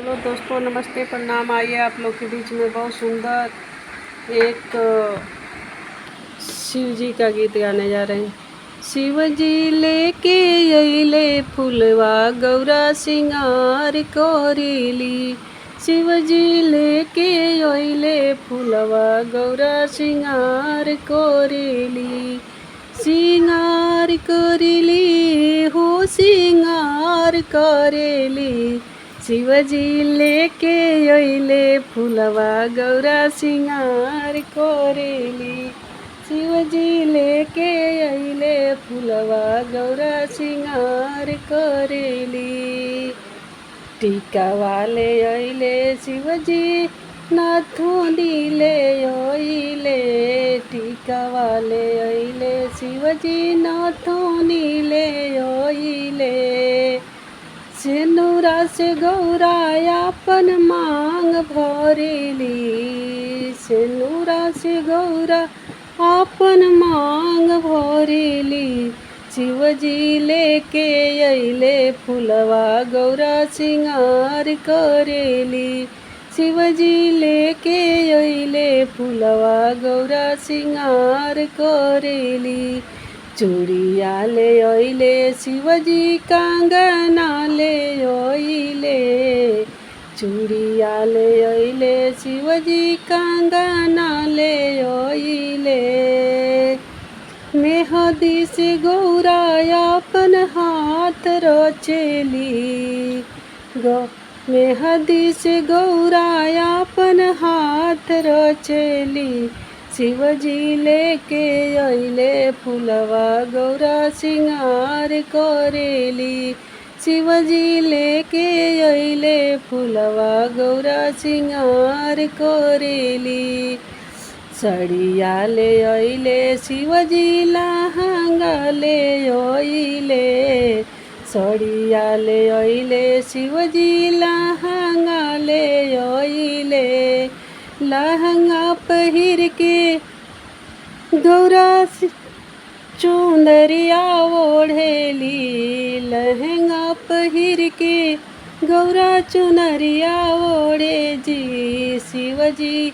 Hello दोस्तों, नमस्ते, प्रणाम। आइए आप लोग के बीच में बहुत सुंदर एक शिव जी का गीत गाने जा रहे हैं। शिव जी लेके अइले फुलवा गौरा सिंगार करेली। शिव जी लेके अइले फुलवा गौरा सिंगार करेली। सिंगार करेली हो सिंगार करेली। शिवजी लेके अइले फुलवा गौरा सिंगार करेली। शिवजी लेके अइले फुलवा गौरा सिंगार करेली। टीका वाले अइले शिवजी नथुनी ले अइले। टीका वाले अइले शिवजी नथुनी ले अइले। सिनुरा से गौरा अपन मांग भरेली। सिनुरा से गौरा अपन मांग भरेली। शिवजी लेके अइले फुलवा गौरा सिंगार करेली। शिवजी लेके अइले फुलवा गौरा सिंगार करेली। चूड़िया ले अइले शिवजी कंगना ले अइले। चूड़िया ले अइले शिवजी कंगना ले अइले। मेहदी से गौरा अपन हाथ रचेली। मेहदी से गौरा अपन हाथ रचेली। शिवजी लेके अइले फुलवा गौरा सिंगार करेली। शिवजी लेके अइले फुलवा गौरा सिंगार करेली। सड़िया ले अइले शिवजी लहंगा ले अइले। सड़िया ले अइले शिवजी लहंगा ले अइले। लहंगा पहिर के गौरा चुनरिया ओढ़ेली। लहंगा पहिर के गौरा चुनरिया ओढ़े जी। शिवजी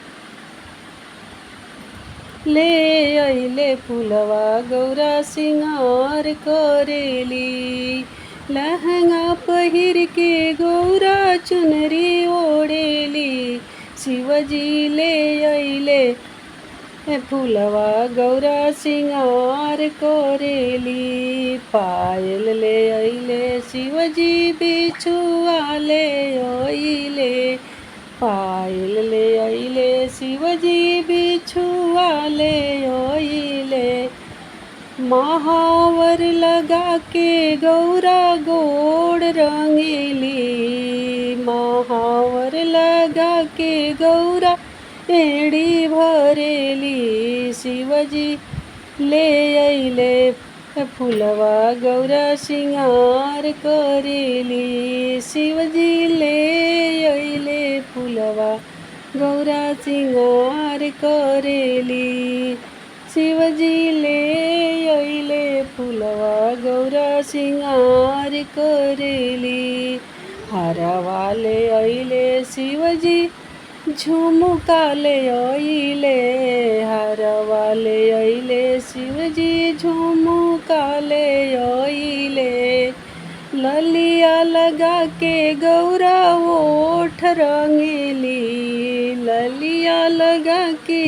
ले अइले फुलवा गौरा सिंगार करेली। लहंगा पहिर के गौरा चुनरी ओढ़ेली। शिवजी ले अइले फुलवा गौरा सिंगार करेली। पायल ले अइले शिवजी बिछुआ ले अइले। पायल ले अइले शिवजी बिछुआ ले अइले। महावर लगा के गौरा गोड़ रंगेली। महावर लगा के गौरा एड़ी भरेली। शिवजी ले अइले फुलवा गौरा सिंगार करेली। शिवजी ले अइले फुलवा गौरा सिंगार करेली। शिवजी ले अइले फुलवा गौरा सिंगार करेली। हरवा ले अइले शिवजी झुमका ले अइले। हरवा ले अइले शिवजी झुमका ले अइले। ललिया लगा के गौरा ओठ रंगेली। ललिया लगा के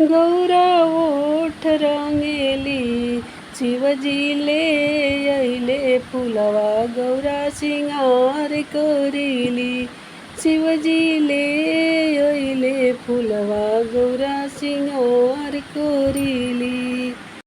गौरा ओठ रंगेली। शिवजी ले अइले फुलवा गौरा सिंगार करेली। शिवजी ले अइले फुलवा गौरा सिंगार करेली।